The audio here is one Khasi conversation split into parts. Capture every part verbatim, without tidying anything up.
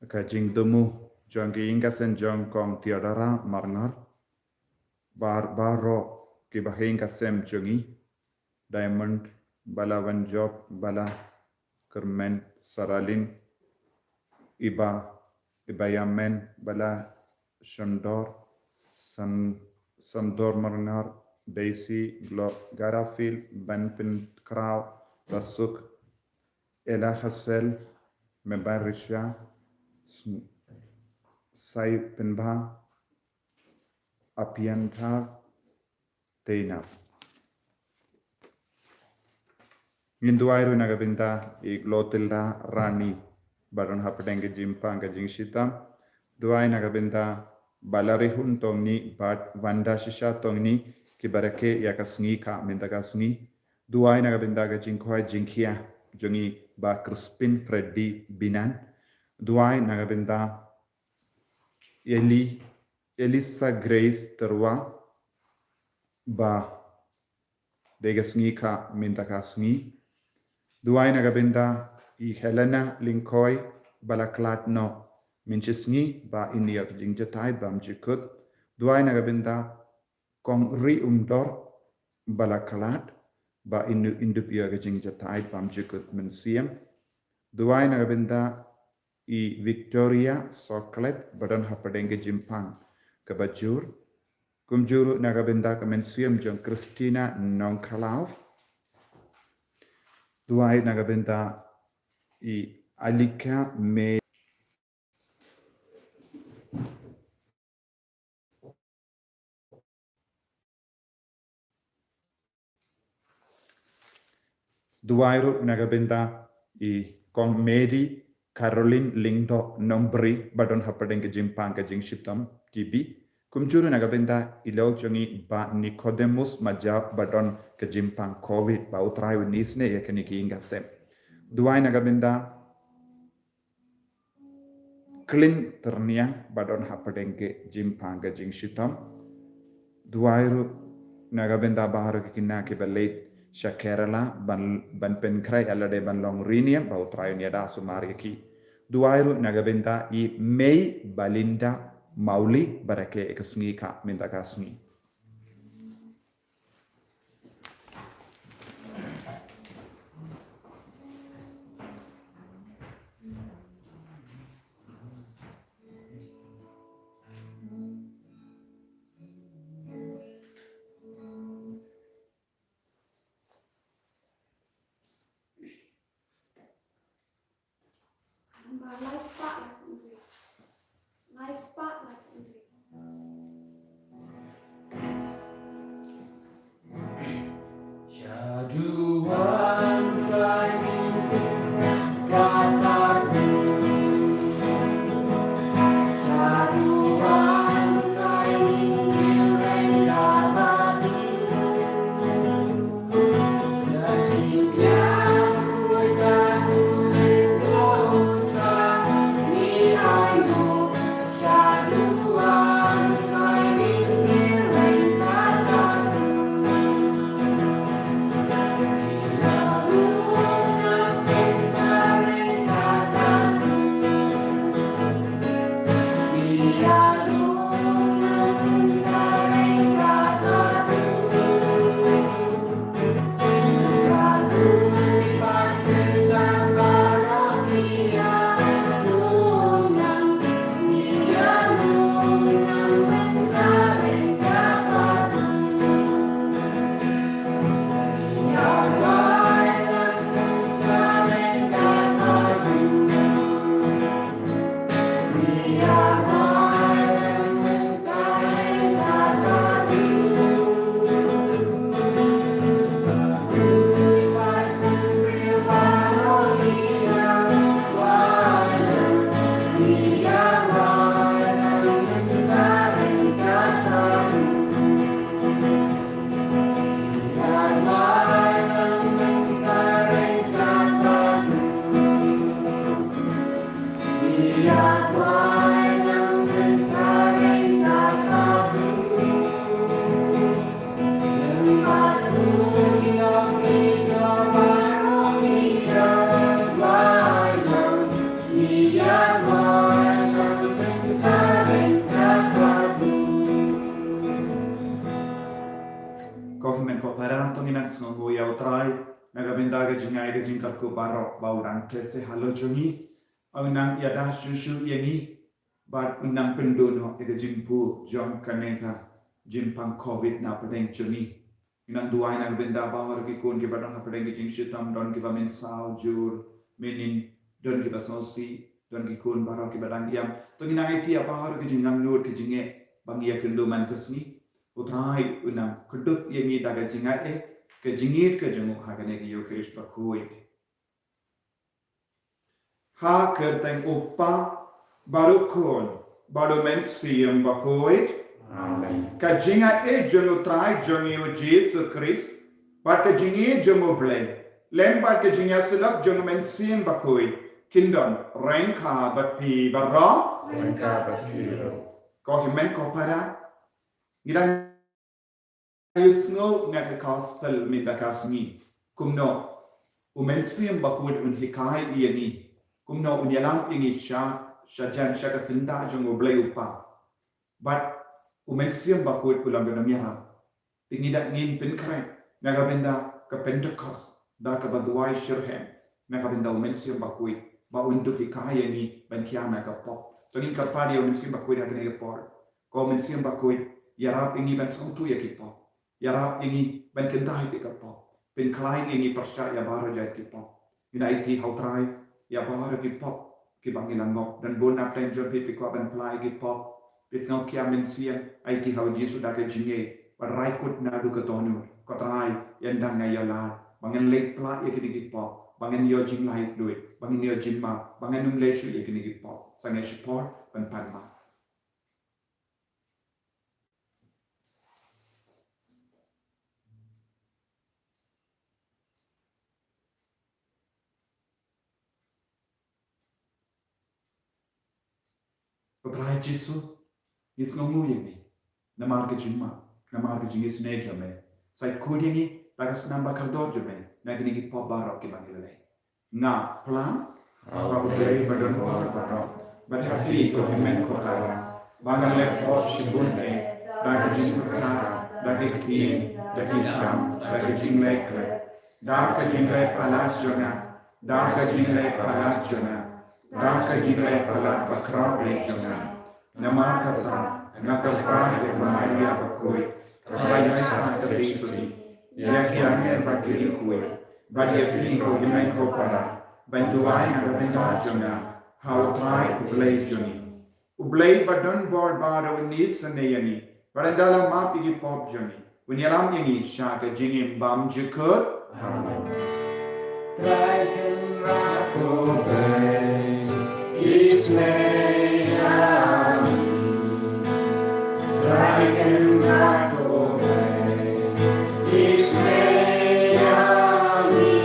Ka jingthmu jong ki ïing ki sem jong Kong Theodora Marngar, bar baroh ki bahaïing ki sem jong i, Diamond Bala, Wan Job Bala, Kermen Saralin, Iba, Iba Yamen Bala, Shandor, San, Sandor Marngar, Daisy, Glo, Garafil, Ban Pin Krau, Rasuk, Ella Hassel, Meban Risha, Sai Pinba, Apian Thar, Teinap. Ngin duwai ruh na ka bynta i Clotilda Rani, ba don hapdeng ka jingpang ka jingshitom. Duwai na ka bynta Balarihun Tongni, bad Wanda Shisha Tongni, ki ba rakhe ïa ka sngi ka mynta ka sngi. Duwai na ka bynta ka jingkhwai jingkhia jong i Bah Crispin Freddy Binan. Duwai na ka bynta Eli, Elisa Grace Terwa, ba dei ka sngi ka mynta ka sngi. Duwai na ka bynta i Helena Lyngkhoi, ba la khlad noh mynshi sngi, ba in ïoh ka jingjahthait bymjukut. Duwai na ka bynta Kong Ri Umdor, ba la khlad, ba in, in dup ïoh ka jingjahthait bymjukut mynsiem. Duwai na ka bynta i Victoria Soklet, ba don hapdeng ka jingpang kaba jur. Kumjuh ruh na ka bynta ka mynsiem jong Christina Nongkhlaw. Duwai na ka bynta i Alika Me. Duwai ruh na ka bynta i Kong Mary Caroline Lyngdoh Nongbri, ba don hapdeng ka jingpang ka jingshitom T B. Kumjuh ruh na ka bynta i lok jong i Bah Nicodemus Majaw, ba don ka jingpang covid, ba U Trai un isynei ïa kine ki ïing ki sem. Duwai na ka bynta Klin Tyrniang, ba don hapdeng ka jingpang ka jingshitom. Duwai ruh na ka bynta baroh ki khynnah ki ba leit sha Kerala, ban, ban pynkhreh ïa lade ban long riewniam, ba U Trai un ïada sumar ïa ki. Duwai ruh na ka bynta i Mei Balinda Mauli, ba rakhe ïa ka sngi ka mynta ka sngi. Trai, na ka bynta ka jingai ka jingkyrkhu baroh ba u dang teh se halor jong ngi, u nang ïada shuh shuh ïa ngi, bad u nang pynduh noh ïa ka jingbuh jong kane ka jingpang covid na pdeng jong ngi. Ngi nang duwai na ka bynta baroh ki khun kiba don ha pdeng ki jingshitom, don kiba mynsaw jur mynnin, don kiba sngewsih, don ki khun baroh kiba dang ïam. To ngi nang ïa ïa baroh ki jingangnud ki jingeh ba ngi ïa kynduh man ka sngi. U Trai u nang kdup ïa ngi da ka jingai, ka jingïeit ka jong u ha kane ka Ïukharist bakhuid. Ha ka kyrteng u Kpa, bad u Khun, bad u Mynsiem Bakhuid. Amen. Ka jingai jong u Trai jong ngi u Jisu Khrist, bad ka jingïeit jong u Blei, lem bad ka jingïasyllok jong u Mynsiem Bakhuid, kin don ryngkat bad phi baroh. Ryngkat bad phi ruh. Ko hynmen ko para, ngi dang ïohsngew na ka gospel mynta ka sngi kumno u Mynsiem Bakhuid un hikai ïa ngi, kumno un ïalam ïa ngi sha, sha jan, sha ka syndah jong u Blei u Kpa. Bad u Mynsiem Bakhuid u long ka nongïarap. Te ngi da ngin pynkhreh na ka bynta ka Pentekost da kaba duwai shitrhem na ka bynta u Mynsiem Bakhuid ba un dup hikai ïa ngi ban khia na ka pop. To ngin kyrpad ïa u Mynsiem Bakhuid ha kane ka por. Ko Mynsiem Bakhuid, ïarap ïa ngi ban sngewthuh ïa ki pop. Ïarap ïa ngi ban kyntait ïa ka pop. Pynkhlaiñ ïa ngi pyrshah ïa baroh jait ki pop. Ngi aiti ha u Trai ïa baroh ki pop kiba ngi la ngop. Don bun napdeng jong phi, phi kwah ban phla ïa ki pop. Phi sngewkhia mynsiem, aiti ha u Jisu da ka jingïeit. Wat rai kut naduh ka dohnud. Ko Trai, ïa ngi dang ïa lad ba ngin leit phla ïa kine ki pop, ba ngin ïoh jinglaitluid, ba ngin ïoh jingmap, ba ngin ym leh shuh ïa kine ki pop. Sa ngi shipor ban pan map. Ko Trai Jisu, ngi sngewnguh ïa me namar ka jingmap, namar ka jingisynei jong me. Sa khuid ïa ngi da ka snam ba kordor jong me na kine ki pop baroh kiba ngi la leh. Nga phla ha u Blei ba don bor baroh, bad ha phi ko hynmen ko para, ba ngan leh pop shibun eh, da ka jingpyrkhat, da ki ktien, da ki kam, da ka jingleh khleh, da ka jingleh palat jong nga, da ka jingleh palat jong nga, da ka jingleh palat bakhraw eh jong nga. Namar kata, nga kyrpad ïa ka Maria bakhuid, kaba ïaisah ka dei suiñ, ïa ki angel bad ki riewkhuid, bad ïa phi ko hynmen ko para, ban duwai na ka bynta jong nga ha u Trai u Blei jong ngi. U Blei ba don bor baroh un isynei ïa ngi, bad un da la map ïa ki pop jong ngi. Un ïalam ïa ngi sha ka jingim bymjukut. Amen. Trai Kynrad ko Blei, isynei ïa ngi. Trai Kynrad ko Blei, isynei ïa ngi.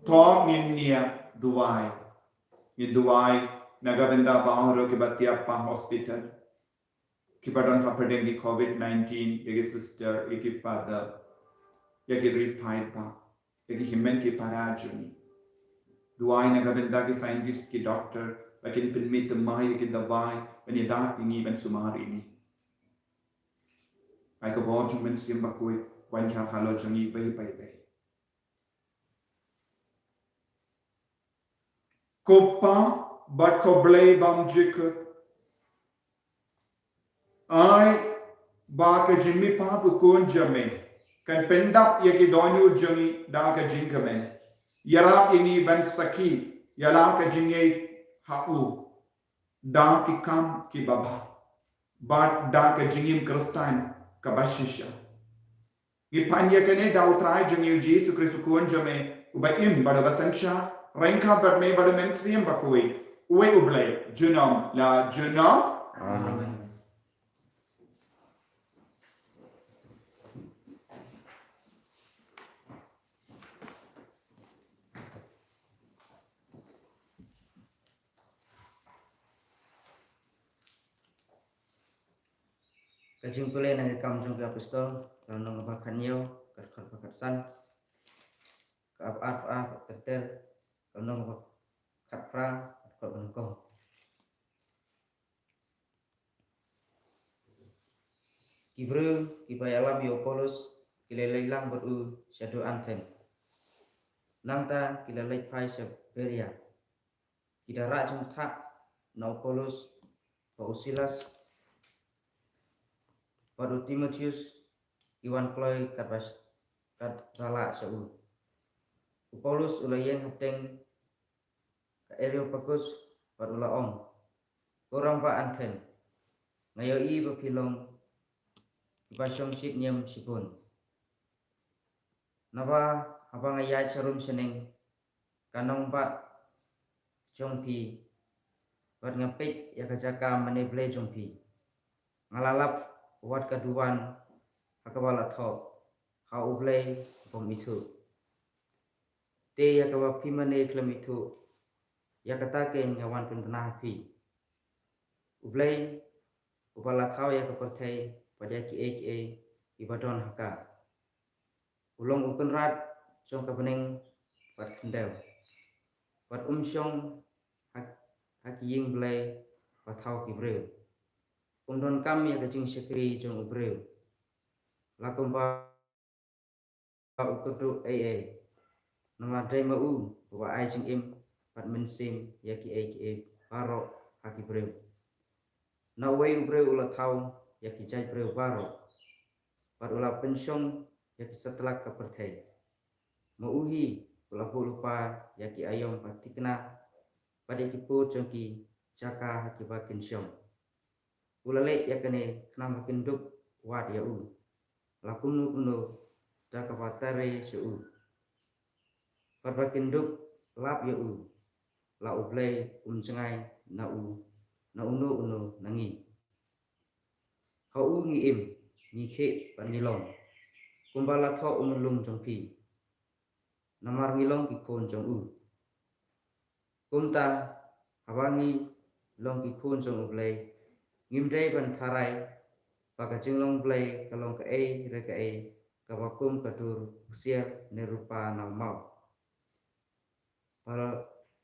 To ngin ïa duwai. Ngin duwai na ka bynta baroh kiba thiah ha hospital, kiba don hapdeng ki covid nineteen, ïa ki sister, ïa ki father, ïa ki riewpaidbah, ïa ki hynmen ki para jong ngi. Duwai na ka bynta ki scientist, ki doctor, ba kin pynmih thymmai ïa ki dawai ban ïada ïa ngi, ban sumar ïa ngi. Ai ka bor jong u Mynsiem Bakhuid ban hiar halor jong ngi beit beit beit. Ko Pa bad ko Blei bymjukut, ai ba ka jingmihpat u Khun jong me kan pyndap ïa ki dohnud jong ngi da ka jingkmen. Ïarap ïa ngi ban sakhi ïa la ka jingngeit ha u da ki kam kiba bha bad da ka jingim Khristan kaba shisha. Ngi pan ïa kane da u Trai jong ngi u Jisu Khrist u Khun jong me, uba im bad uba synshar, ryngkat bad me bad u Mynsiem Bakhuid, uwei u Blei, junom la junom. Amen. Ka jingpule na ka Kam jong ki Apostol, ka lynnong kaba khathynñiew, ka dkhot ba khatsan, ka arphew ar ter ter, ka lynnong kaba khatphra, ka dkhot ba nyngkong. Ki briew kiba ïalam ïa u Paulus ki la leit lang bad u sha Dura Athen. Nangta ki la leit phai sha Beria. Ki da rah jingbatai na u Paulus bad u Silas bad u Timotheus, ki wan kloi katba, katba lah sha u. U Paulus u la ïeng hapdeng ka Areopagus bad u la ong, Ko rangbah Athen, nga ïohi ba phi long kiba shong shit niam shibun. Naba haba nga ïaid sharum shaneng ka nongbah jong phi bad nga peit ïa ka jaka mane blei jong phi, nga la lap wat ka duwan ha kaba la thoh, ha U Blei bym ithuh. Te ïa kaba phi mane khlem ithuh, ïa kata keiñ nga wan pynbna ha phi. U Blei uba la thaw ïa ka pyrthei bad ïa kiei kiei kiba don ha ka, u long u Kynrad jong ka bneng bad khyndew, bad um shong ha, ha ki ïing blei ba thaw ki briew. Um donkam ïa ka jingshakri jong u briew, la kumba u kyrduh ei ei. Namar dei ma u uba ai jingim bad mynsiem ïa kiei kiei baroh ha ki briew. Na uwei u briew u la thaw ïa ki jait briew baroh, bad u la pynshong ïa ki satlak ka pyrthei. Ma u hi u la buh lypa ïa ki aïom ba thikna bad ïa ki pud jong ki jaka ha kiba kin shong. U la leh ïa kane khnang ba kin dup wad ïa u, la kumno kumno da kaba tare sha u, bad ba kin dup lap ïa u, la U Blei um jngai na u, na uno uno na ngi. Ha u ngi im, ngi khih bad ngi long, kumba la thoh u Myllung jong phi, namar ngi long ki khun jong u. Kumta, haba ngi long ki khun jong U Blei, ngim dei ban tharai ba ka jinglong Blei ka long kaei re kaei kaba kum ka dur u ksiar ne rupa ne u maw, ba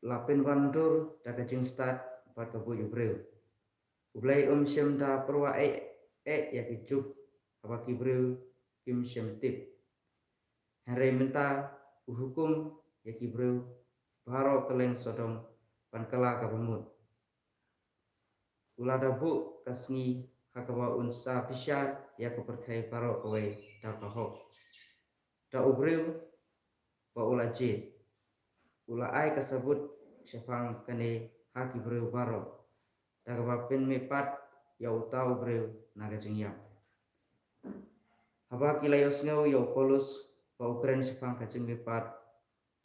la pynwandur da ka jingstad bad ka buit u briew. U Blei um shym da pyrwa eh eh ïa ki juk haba ki briew kim shym tip. Hynrei mynta u hukum ïa ki briew baroh kylleng Sodom ban kylla kaba mut. U la da buh ka sngi ha kaba un sa bishar ïa ka pyrthei baroh kawei da ka hok. Da u briew ba u la jied, u la ai ka sabut shaphang kane ha ki briew baroh, da kaba pynmihpat ïa uta u briew na ka jingïap. Haba ki la ïohsngew ïa u Paulus ba u kren shaphang ka jingmihpat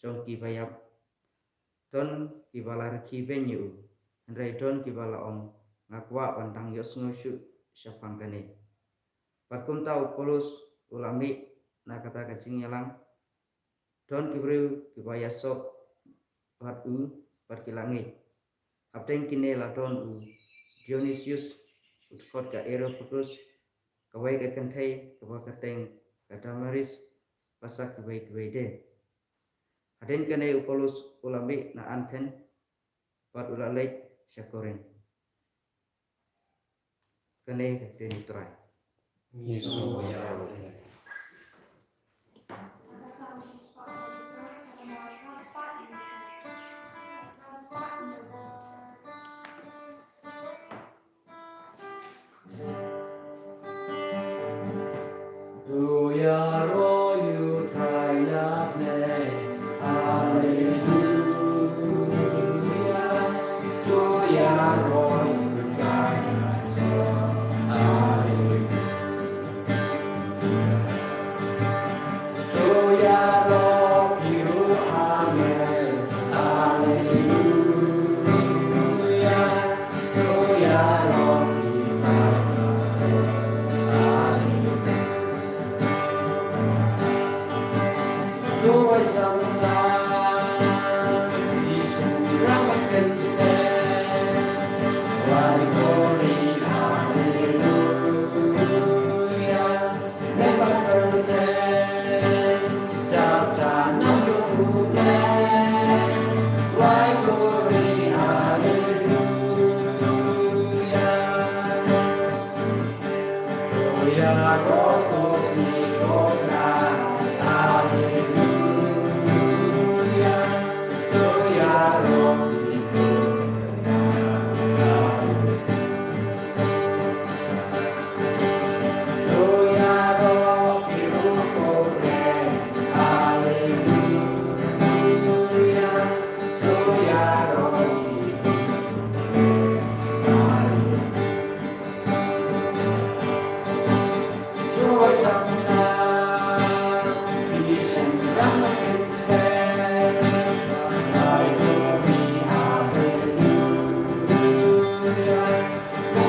jong kiba ïap, don kiba la rkhie beiñ ïa u, hynrei don kiba la ong, nga kwah ban dang ïohsngew shuh shaphang kane. Bad kumta u Paulus u la mih na kata ka jingïalang. Don ki briew kiba ïasoh bad u bad ki la ngeit. Hapdeng kine la don u Dionisius, u dkhot ka Areopagus, kawei ka kynthei kaba kyrteng ka Damaris, bad sa kiwei kiwei de. Hadien kane u Paulus u la mih na Athen bad u la leit sha Korinth. Kane ka ktien U Trai.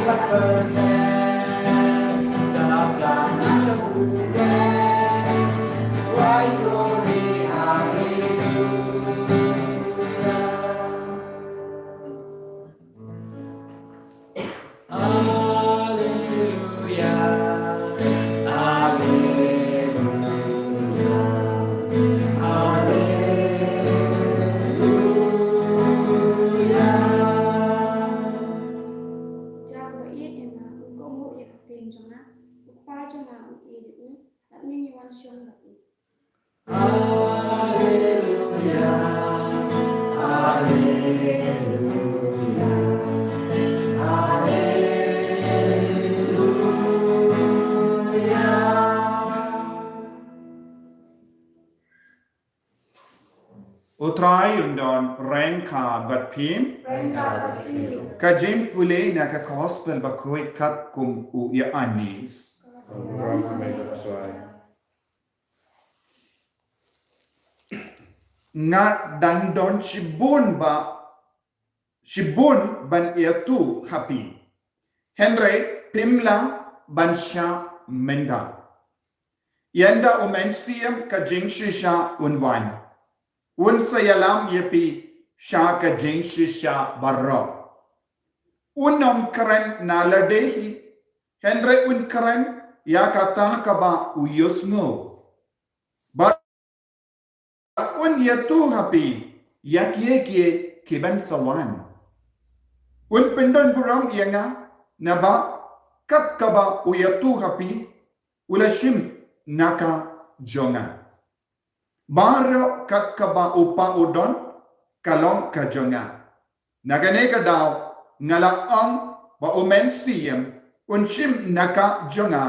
Haleluya, haleluya, haleluya. Uta uba ïeit ïa nga, u kohnguh ïa ka ktien jong nga, u Kpa jong nga u ïeit ïa u, bad ngin ïa wan shong bad u. Haleluya, haleluya, haleluya. U Trai un don ryngkat bad phi. Ryngkat bad phi. Ka jingpule na ka Gospel bakhuid katkum u Ïoannis. Ka burom ha me ko Trai. Nga dang don shibun ba, shibun ban ïathuh ha phi, hynrei phim lah ban shah mynta. Ynda u Mynsiem ka jingshisha un wan, un sa ïalam ïa phi sha ka jingshisha baroh. Un ym kren na lade hi, hynrei un kren ïa kata kaba u ïohsngew. Bad un ïathuh ha phi ïa kiei kiei kiban sa wan. Un pyndon burom ïa nga, naba kat kaba u ïathuh ha phi, u la shim na ka jong nga. Baroh kat kaba u Kpa u don, ka long ka jong nga. Na kane ka daw nga la ong ba u Mynsiem un shim na ka jong nga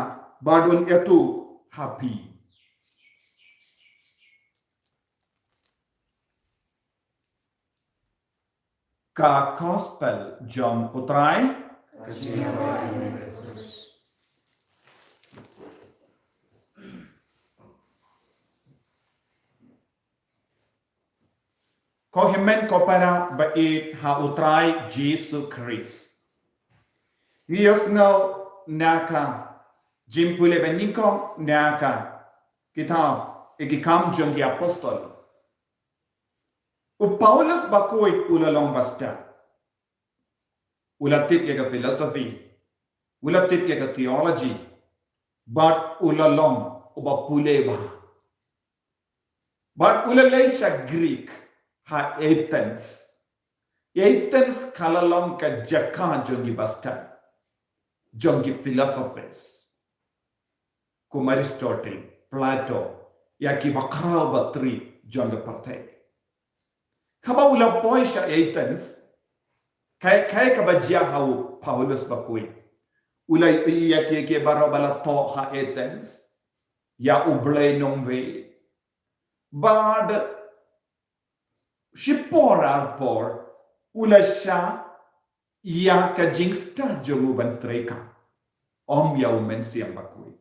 bad un ïathuh ha phi. Ka Gospel jong u Trai. Ka jingïaroh ïa me ko Khrist. Ko hynmen ko para ba ïeit ha u Trai Jisu Khrist. Ngi ïohsngew na ka jingpule ba nyngkong na ka kitab Ki Kam jong ki Apostol. U Paulus bakhuid u la long ba stad. U la tip ïa ka philosophy. U la tip ïa ka theology. Bad u la long uba pule bha. Bad u la leit sha Greek ha Athens. Athens ka la long ka jaka jong ki ba stad, jong ki philosophers. Kum Aristotle, Plato, ïa ki bakhraw batri jong ka pyrthei. Haba u la poi sha Athens, kaei, kaei kaba jia ha u Paulus bakhuid. U la ïohi ïa kiei kiei baroh ba la thoh ha Athens. Ïa u Blei nongwei. Bad shipor arpor u la shah ïa ka jingstad jong u ban treikam. Ym ïa u Mynsiem bakhuid.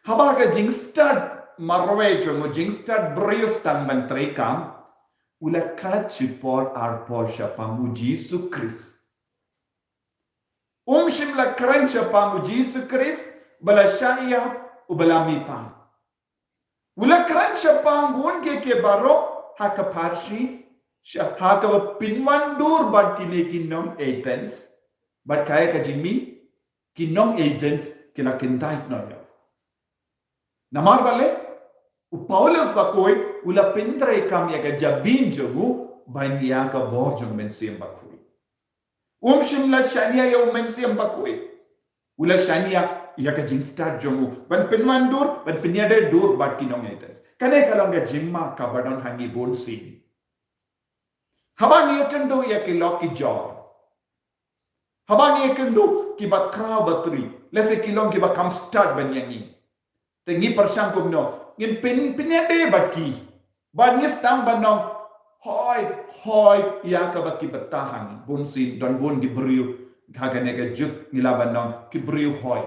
Haba ka jingstad marwei jong u, jingstad briew tang ban treikam, u la klet shipor arpor shaphang u Jisu Khrist. Um shym la kren shaphang u Jisu Khrist ba la shah ïap, uba la mihpat. U la kren shaphang bun kiei kiei baroh ha ka pharshi, sha, ha kaba pynwandur bad kine ki nong Athens, bad kaei ka jingmih, ki nong Athens ki la kyntait noh ïa u. Namar balei, u Paulus bakhuid u la pyntreikam ïa ka jabieng jong u ban ïa ka bor jong u Mynsiem Bakhuid. Um shym la shaniah ïa u Mynsiem Bakhuid. U la shaniah ïa ka jingstad jong u ban pynwandur, ban pynïadei dur bad ki nong Athens. Kane ka long ka jingma kaba don ha ngi bun sien. Haba ngi ïakynduh ïa ki lok ki jor, haba ngi ïakynduh ki bakhraw batri, lehse ki long kiba kham stad ban ïa ngi. Te ngi pyrshang kumno, ngin pyn, pynïadei bad ki. Bad ngi sdang ban ong hoi, hoi ïa kaba ki btah ha ngi. Bun sien don bun ki briew ha kane ka juk ngi lah ban ong ki briew hoi.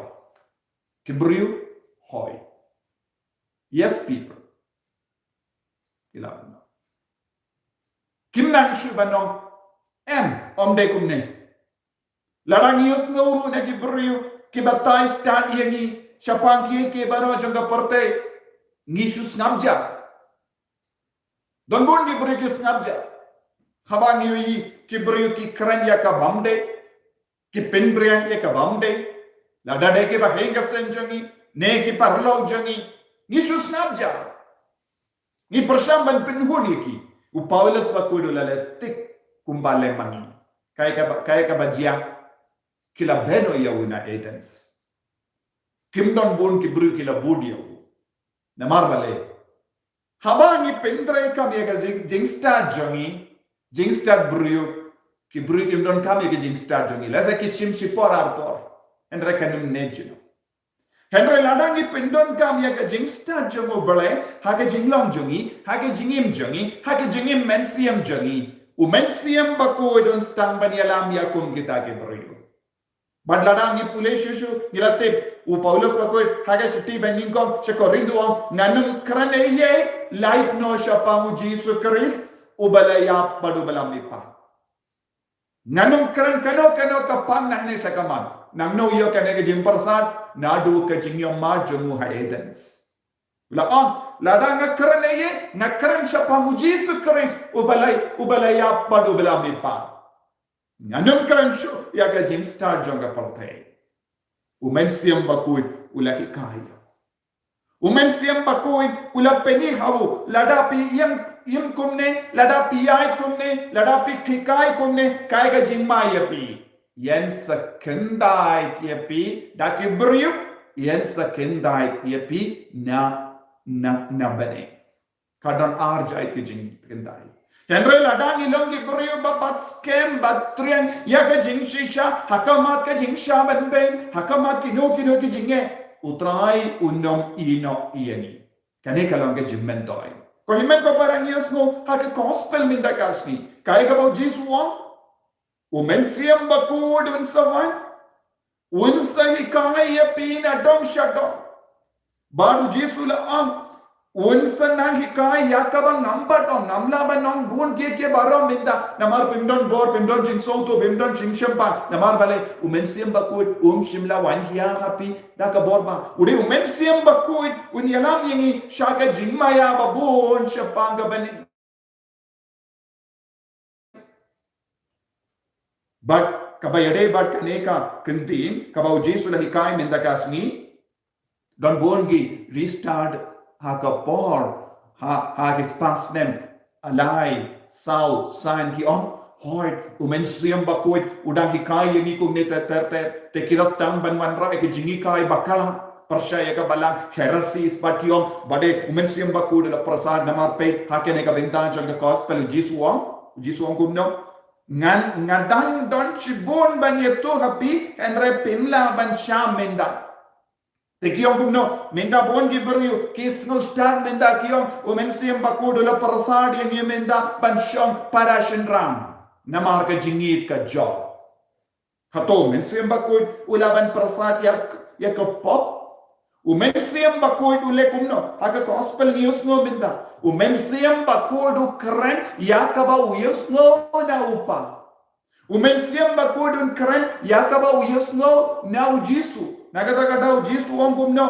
Ki briew hoi. Yes people. Ngi lah ban ong. Kim nang shuh ban ong em, ym dei kumne. Lada ngi ïohsngew ruh na ki briew kiba tai stad ïa ngi shaphang kiei kiei baroh jong ka pyrthei, ngi shu sngap jar. Don bun ki briew ki sngap jar haba ngi ïohi ki briew ki kren ïa ka bym dei, ki pynbeit ïa ka bym dei, lada dei kiba haïing ka sem jong ngi ne ki paralok jong ngi, ngi shu sngap jar. Ngi pyrshang ban pynhun ïa ki. U Paulus bakhuid u la leh tik kumba leh ma ngi. Kaei kaba, kaei kaba jia? Ki la beh noh ïa u na Athens. Kim don bun ki briew ki la bud ïa u. Namar balei? Haba ngi pyntreikam ïa ka jing, jingstad jong ngi, jingstad briew, ki briew kim donkam ïa ka jingstad jong ngi. Lehse ki shim shipor arpor, hynrei kan ym neh junom. Hynrei lada ngi pyndonkam ïa ka jingstad jong U Blei ha ka jinglong jong ngi, ha ka jingim jong ngi, ha ka jingim mynsiem jong ngi, U Mynsiem Bakhuid un sdang ban ïalam ïa kum kita ki briew. Bad lada ngi pule shuh shuh ngi la tip, u Paulus bakhuid ha ka shithi ba nyngkong sha Korinth u ong, ngan ym kren ei ei lait noh shaphang U Jisu Khrist uba la ïap bad uba la mihpat. Ngan ym kren kano kano ka phang nangne sha ka mat. Nangno ïoh kane ka jingpyrsad? Naduh ka jingïohmad jong u ha Athens. U la ong, lada nga kren ei ei, nga kren shaphang U Jisu Khrist uba la, uba la ïap bad uba la mihpat. Ngan ym kren shuh ïa ka jingstad jong ka pyrthei. U Mynsiem Bakhuid u la hikai ïa u. U Mynsiem Bakhuid u la pyni ha u, lada phi im, im kumne, lada phi ïaid kumne, lada phi hikai kumne, kaei ka jingma ïa phi? Yn sa khyndait ïa phi da ki briew, yn sa khyndait ïa phi na, na, na bneng. Ka don ar jait ki jingkhyndai. Hynrei lada ngi long ki briew ba bat skhem, bat triang ïa ka jingshisha ha khmat ka jingshisha ban beiñ, ha khmat kino kino ki jingeh, U Trai un ym ïehnoh ïa ngi. Kane ka long ka jingmyntoi. Ko hynmen ko para, ngi ïohsngew ha ka gospel mynta ka sngi, kaei kaba U Jisu u ong? U Mynsiem Bakhuid un sa wan, un sa hikai ïa phi na dong sha dong. Bad U Jisu u la ong, un sa nang hikai ïa kaba ngam pat ong, ngam lah ban ong bun kiei kiei baroh mynta, namar phim don bor, phim don jingsngewthuh, phim don jingshemphang. Namar balei? U Mynsiem Bakhuid um shym la wan hiar ha phi da ka bor bah. U dei U Mynsiem Bakhuid un ïalam ïa ngi sha ka jingmaïa ba bun shaphang ka bneng. Bad kaba ïadei bad kane ka ktien kaba U Jisu u la hikai mynta ka sngi, don bun ki restart ha ka por, ha, ha ki spah snem, lai, saw, san, ki ong, hooid, U Mynsiem Bakhuid u dang hikai ïa ngi kumne ter ter ter, te ki la sdang ban wanrah ïa ki jinghikai bakla, pyrshah ïa ka balang, heresies, bad ki ong, ba dei U Mynsiem Bakhuid u la pyrsad. Namar peit ha kane ka bynta jong ka gospel, U Jisu u ong, U Jisu u ong kumno? Ngan, nga dang don shibun ban ïathuh ha phi, hynrei phim lah ban shah mynta. Te ki ong kumno? Mynta bun ki briew ki sngewstad mynta, ki ong, U Mynsiem Bakhuid u la pyrsad ïa ngi mynta ban shong para shynrang namar ka jingïeit ka jong. Hato U Mynsiem Bakhuid u lah ban pyrsad ïa, ïa ka pop? U Mynsiem Bakhuid u leh kumno? Ha ka gospel ngi ïohsngew mynta, U Mynsiem Bakhuid u kren ïa kaba u ïohsngew na U Kpa. U Mynsiem Bakhuid un kren ïa kaba u ïohsngew na U Jisu. Na kata ka daw U Jisu u ong kumno?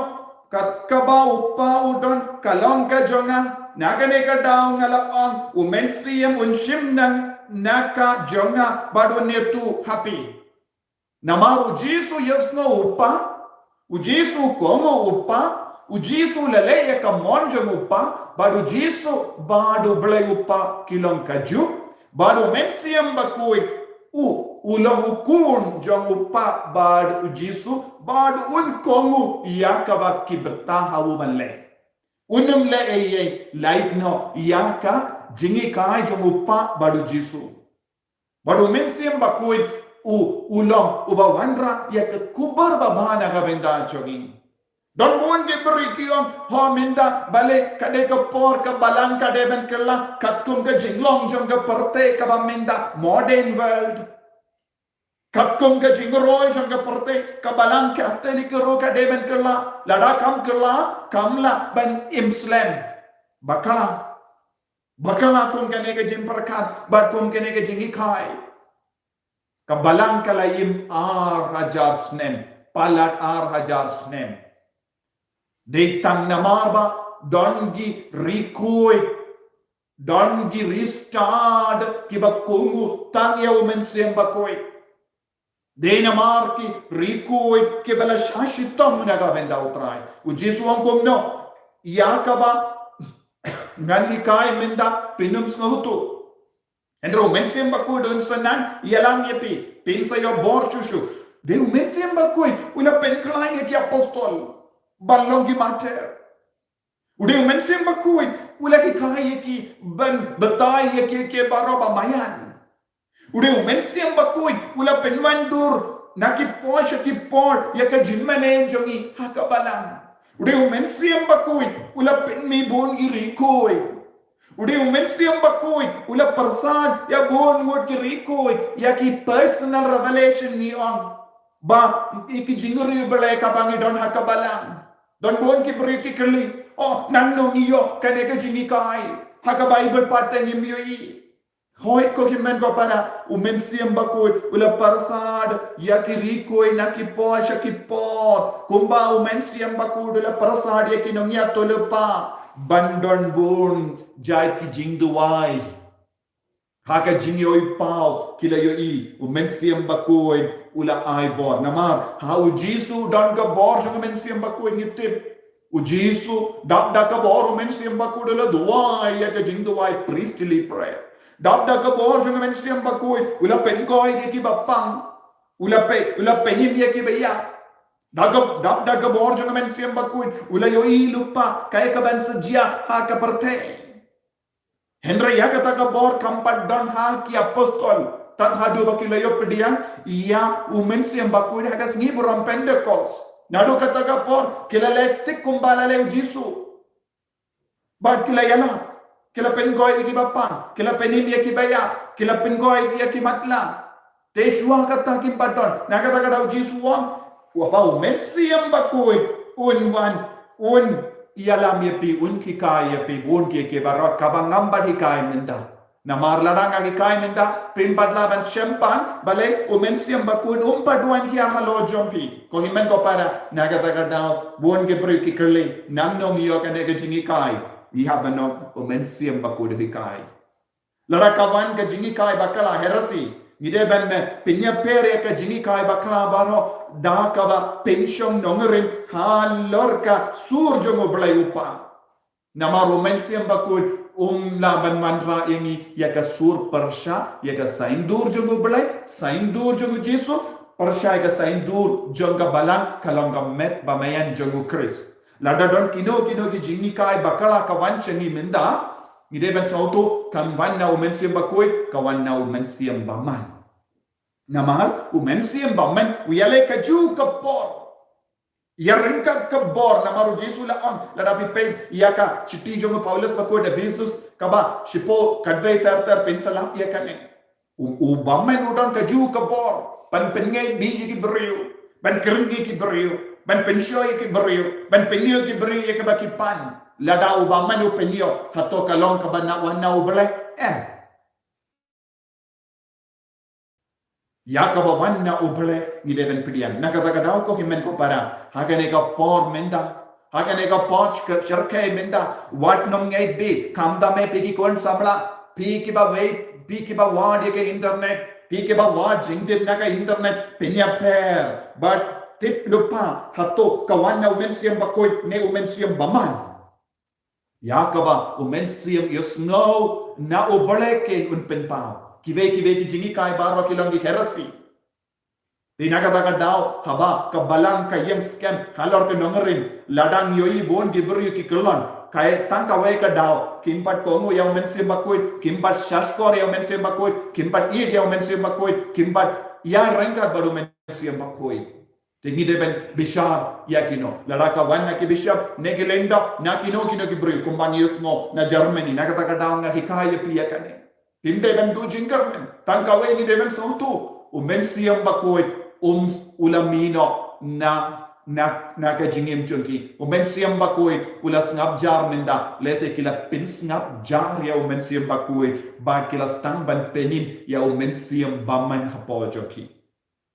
Kat kaba U Kpa u don ka long ka jong nga. Na kane ka daw nga la ong, U Mynsiem un shim na, na ka jong nga bad un ïathuh ha phi. Namar U Jisu u ïohsngew U Kpa, U Jisu u kohnguh U Kpa, U Jisu u la leh ïa ka mon jong U Kpa, bad U Jisu bad U Blei U Kpa ki long kajuh, bad U Mynsiem Bakhuid u, u long u khun jong U Kpa bad U Jisu, bad un kohnguh ïa kaba ki btah ha u ban leh. Un ym leh ei ei lait noh ïa ka jinghikai jong U Kpa bad U Jisu. Bad U Mynsiem Bakhuid u, u long uba wanrah ïa ka khubor babha na ka bynta jong ngi. Don bun ki briew ki ong, ho mynta balei ka dei ka por ka balang ka dei ban kylla, katkum ka jinglong jong ka pyrthei kaba mynta modern world. Katkum ka jingroi jong ka pyrthei, ka balang Katholik ruh ka dei ban kylla, lada kam kylla kam lah ban im slem. Bakla. Bakla kum kane ka jingpyrkhat bad kum kane ka jinghikai. Ka balang ka la im ar hajar snem, palat ar hajar snem. Dei tang namar ba don ki rikoi, don ki ristad kiba kohnguh tang ïa u Mynsiem Bakhuid. Dei namar ki rikoi kiba la shah shitom na ka bynta u Trai. U Jisu u ong kumno, ïa kaba ngan hikai mynta phin ym sngewthuh. Hynrei u Mynsiem Bakhuid un sa nang ïalam ïa phi, phin sa ïoh bor shuh shuh. Dei u Mynsiem Bakhuid u la pynkhlaiñ ïa ki apostol ban long ki martyr. U dei u Mynsiem Bakhuid u la hikai ïa ki ban batai ïa ki, ki baroh ba maïan. U dei u Mynsiem Bakhuid u la pynwandur na ki por sha ki por ïa ka jingmane jong ngi ha ka balang. U dei u Mynsiem Bakhuid u la pynmih bun ki rikoi. U dei u Mynsiem Bakhuid u la pyrsad ïa bun ngut ki rikoi, ïa ki personal revelation ngi ong. Ba ïa ki jingriewblei kaba ngi don ha ka balang. Don bun ki briew ki kylli, oh, nangno ngi ïoh kane ka jinghikai ha ka Baibl pat te ngim ïohi. Hooid ko hynmen ko para, u Mynsiem Bakhuid u la pyrsad ïa ki rikoi na ki por sha ki por. Kumba u Mynsiem Bakhuid u la pyrsad ïa ki nongïathuhlypa ban don bun jait ki jingduwai. Ha ka jingïohi paw ki la ïohi u Mynsiem Bakhuid u la ai bor. Namar ha u Jisu don ka bor jong u Mynsiem Bakhuid, ngi tip. U Jisu dap da ka bor u Mynsiem Bakhuid u la duwai ïa ka jingduwai, priestly prayer. Dap da ka bor jong u Mynsiem Bakhuid u la pynkoi ïa kiba pang. U la pyn, u la pynim ïa kiba ïap. Da ka, dap da ka bor jong u Mynsiem Bakhuid u la ïohi lypa kaei kaban sa jia ha ka pyrthei. Hynrei ïa kata ka bor kam pat don ha ki apostol tad haduh ba ki la ïoh pdiang ïa u Mynsiem Bakhuid ha ka sngi burom Pentekost. Naduh kata ka por ki la leh tik kumba la leh u Jisu. Bad ki la ïalap, ki la pynkoi ïa kiba pang, ki la pynim ïa kiba ïap, ki la pynkoi ïa ki matlah. Te shuwa kata kim pat don. Na kata ka daw Jisu u ong, u, haba u Mynsiem Bakhuid un wan, un ïalam ïa phi, un hikai ïa phi bun ki, ki baroh kaba ngam pat hikai mynta. Namar lada nga hikai mynta, phim pat lah ban shem pan, balei u Mynsiem Bakhuid um pat wan hiar halor jong phi. Ko hynmen ko para, na kata ka daw bun ki briew ki kylli, nangno ngi ïoh kane ka jinghikai. Ngi hap ban ong u Mynsiem Bakhuid u hikai. Lada ka wan ka jinghikai bakla, heresy, ngi dei ban pynïapher ïa ka jinghikai bakla baroh da kaba pynshong nongrim halor ka sur jong u Blei u Kpa. Namar u Mynsiem Bakhuid um lah ban wanrah ïa ngi ïa ka sur pyrshah, ïa ka saindur jong u Blei, saindur jong u Jisu, pyrshah ïa ka saindur jong ka balang, ka long ka met ba maïan jong u Khrist. Lada don kino kino ki jinghikai bakla ka wan sha ngi mynta, ngi dei ban sngewthuh kam wan na u Mynsiem Bakhuid, ka wan na u Mynsiem Bymman. Namar u Mynsiem Bymman u ïaleh kajuh ka por. Ïa ryngkat ka bor, namar u Jisu u la ong, lada phi peit ïa ka shithi jong u Paulus ba kut Ephesus kaba shiphew, khatwei ter ter, phin sa lap ïa kane. U, u bymman u don kajuh ka bor ban pynngeit bha ïa ki briew, ban kren ïa ki briew, ban pynshoi ïa ki briew, ban pynïoh ïa ki briew ïa kaba ki pan. Lada u bymman u pynïoh, hato ka long kaba na wan na u Blei? Em. Ïa kaba wan na u Blei ngi dei ban pdiang. Na kata ka daw ko hynmen ko para, ha kane ka por mynta, ha kane ka por shyrkhei mynta, wat nym ngeit bha. Khamtam eh phi ki khun samla, phi kiba wei, phi kiba wad ïa ka internet, phi kiba wad jingtip na ka internet, pynïapher bad tip lypa hato ka wan na u Mynsiem Bakhuid ne u mynsiem bymman. Ïa kaba u Mynsiem ïohsngew na u Blei kein un pynpaw. Kiwei kiwei ki jinghikai baroh ki long ki heresy. Te na kata ka daw haba ka balang ka ïeng skhem halor ka nongrim, lada ngi ïohi bun ki briew ki kyllon, kaei tang kawei ka daw, kim pat kohnguh ïa u Mynsiem Bakhuid, kim pat shahshkor ïa u Mynsiem Bakhuid, kim pat ïeit ïa u Mynsiem Bakhuid, kim pat ïaryngkat bad u Mynsiem Bakhuid. Te ngi dei ban bishar ïa kino. Lada ka wan na ki bishop ne ki lyngdoh, na kino kino ki briew, kumba ngi ïohsngew na Germany, na kata ka daw nga hikai ïa phi ïa kane. Phim dei ban duh jingkyrmen, tang kawei ngi dei ban sngewthuh, u Mynsiem Bakhuid um, u la mih noh na na, na ka jingim jong ki. U Mynsiem Bakhuid u la sngap jar mynta, lehse ki la pynsngap jar ïa u Mynsiem Bakhuid, bad ki la sdang ban pynim ïa u Mynsiem Bymman hapoh jong ki.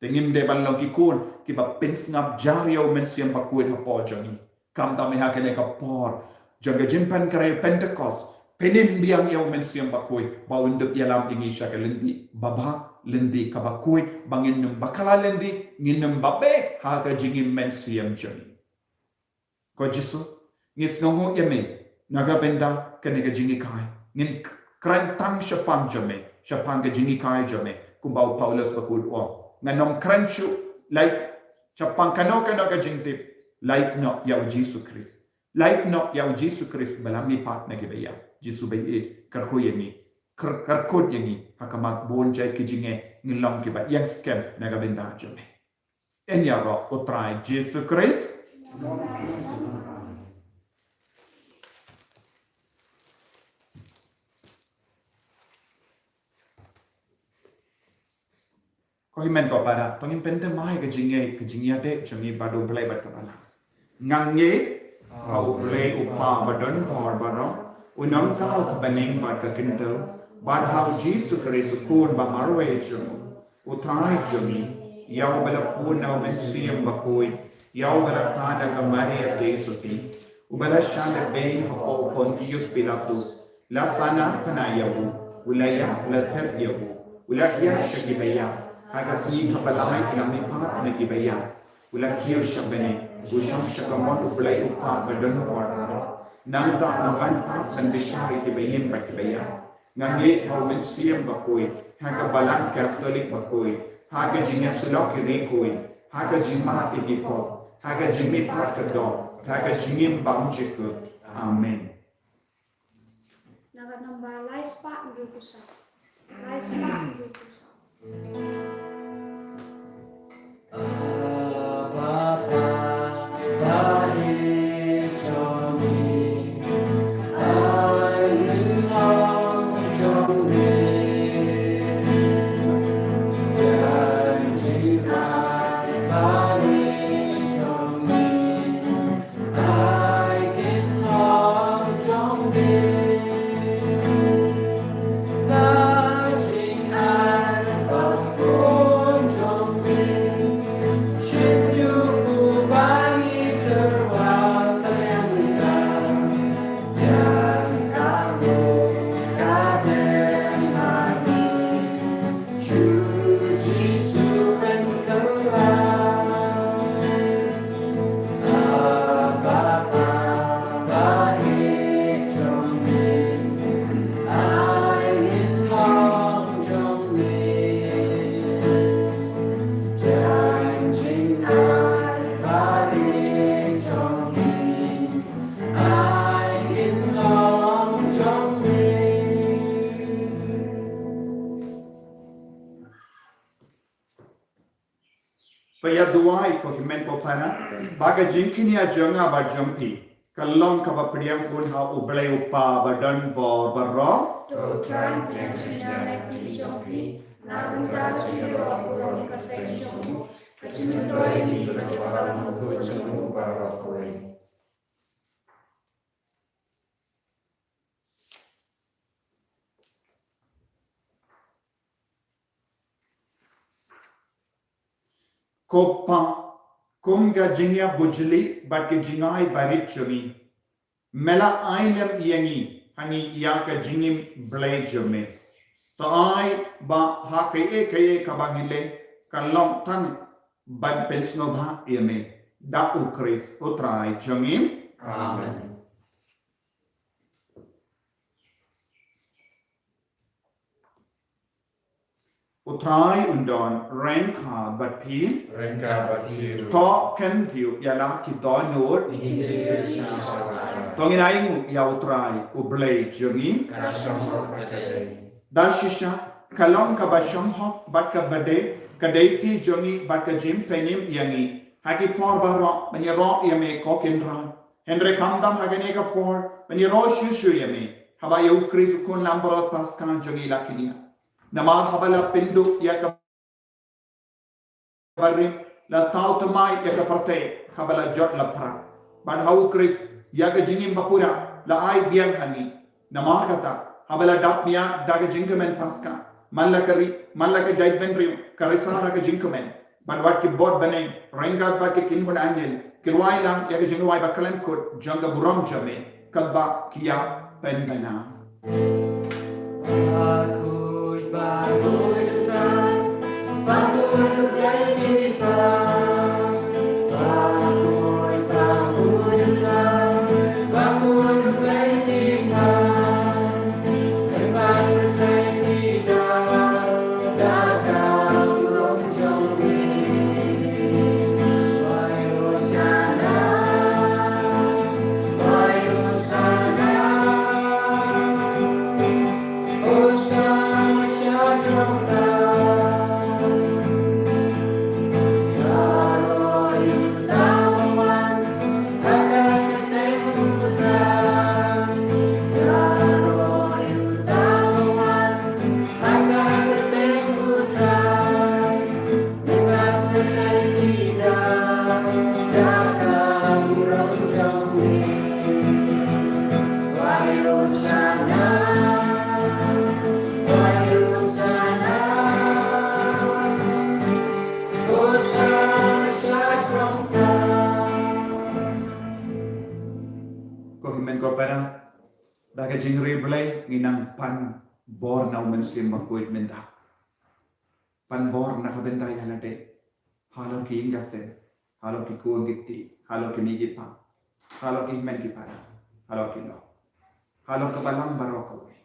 Te ngim dei ban long ki khun kiba pynsngap jar ïa u Mynsiem Bakhuid hapoh jong ngi. Khamtam ha kane ka por jong ka jingpynkhreh Pentecost, pynim biang ïa u Mynsiem Bakhuid ba un dup ïalam ïa ngi sha ka lynti babha, lynti kaba khuid, ba ngin ym bakla lynti, ngin ym babe ha ka jingim mynsiem jong ngi. Ko Jisu, ngi sngewnguh ïa me na ka bynta kane ka jinghikai. Ngin kren tang shaphang jong me, shaphang ka jinghikai jong me, kumba u Paulus bakhuid u ong. Ngan ym kren shuh lait shaphang kano kano ka jingtip, lait noh ïa u Jisu Khrist. Lait noh ïa u Jisu Khrist ba la mihpat na kiba ïap. Jisu baieit, kyrkhu ïa ngi, kyr-, kyrkhu ïa ngi ha khmat bun jait ki jingeh, ngin long kiba ïeng skhem na ka bynta jong me. Yn ïaroh. U Trai Jisu Khrist. Ko hynmen ko para, to ngin pynthymmai ka jingngeit, ka jingïadei jong ngi bad U Blei bad ka balang. Nga ngeit ha U Blei U Kpa badonbor baroh, u nongthaw ka bneng bad ka kynthei, bad ha U Jisu Khrist u Khun ba marwei jong u, U Trai jong ngi, ïa uba la pun na U Mynsiem Bakhuid, ïa uba la kha na ka Maria Theisotti, uba la shah lehbeiñ hapoh u Pontius Pilatus, la sahnarphna ïa u, u la ïap, u la thep ïa u, u la hiar sha kiba ïap, ha ka sngi kaba lai u la mihpat na kiba ïap, u la kiew sha bneng, u shong sha kamon U Blei U Kpa badonbor baroh. Nangta un wan pat ban bishar ïa kiba im bad kiba ïap. Nga ngeit ha U Mynsiem Bakhuid, ha ka Balang Katholik bakhuid, ha ka jingïasyllok ïa ki riewkhuid, ha ka jingmap ïa ki pop, ha ka jingmihpat ka doh, ha ka jingim bymjukut. Amen. Na ka nombar lai spah hynriewphew saw. Lai spah hynriewphew saw. To ïa duwai ko hynmen ko para, ba ka jingkñia jong nga bad jong phi kan long kaba pdiang bun ha U Blei U Kpa badonbor baroh. To U Trai un pdiang jingkñia na ka kti jong phi, na ka bynta ka jingïaroh burom ka kyrteng jong u, ka jingmyntoi ïa ngi bad ïa balang bakhuid jong u baroh kawei. Ko Kpa, kum ka jingïabujli bad ka jingai barit jong ngi, me la ai lem ïa ngi hangne ïa ka jingim Blei jong me. To ai ba ha kaei kaei kaba ngi leh kan long tang ban pynsngewbha ïa me. Da U Khrist U Trai jong ngi. Amen. U Trai un don ryngkat bad phi. Ryngkat bad phi ruh. To kyntiew ïa la ki dohnud. Ngin kyntiew shisha sha U Trai. To ngin ainguh ïa U Trai U Blei jong ngi. Ka shong hok bad ka dei. Da shisha ka long kaba shong hok bad kaba dei ka dei kti jong ngi bad ka jingpynim ïa ngi ha ki por baroh ban ïaroh ïa me ko Kynrad. Hynrei khamtam ha kane ka por ban ïaroh shuh shuh ïa me, haba ïa U Khrist U Khun Langbrot Paskha jong ngi la kñia. Namar haba la pynduh ïa ka barim, la thaw thymmai ïa ka pyrthei haba la jot la phra. Bad ha u Khrist ïa ka jingim bapura la ai biang ha ngi. Namar kata, haba la dap miat da ka jingkmen Paska, man la ka ri, man la ka jaitbynriew ka risa da ka jingkmen, bad wat ki bor bneng ryngkat bad ki kynhun angel ki rwai lang ïa ka jingrwai ba khlem kut jong ka burom jong me, katba ki ïa pynbna. Ko hynmen ko para, da ka jingriewblei ngi nang pan bor na u Mynsiem Bakhuid mynta. Pan bor na ka bynta ïa lade, halor ki ïing ki sem, halor ki khun ki kti, halor ki kmie ki kpa, halor ki hynmen ki para, halor ki lok, halor ka balang baroh kawei.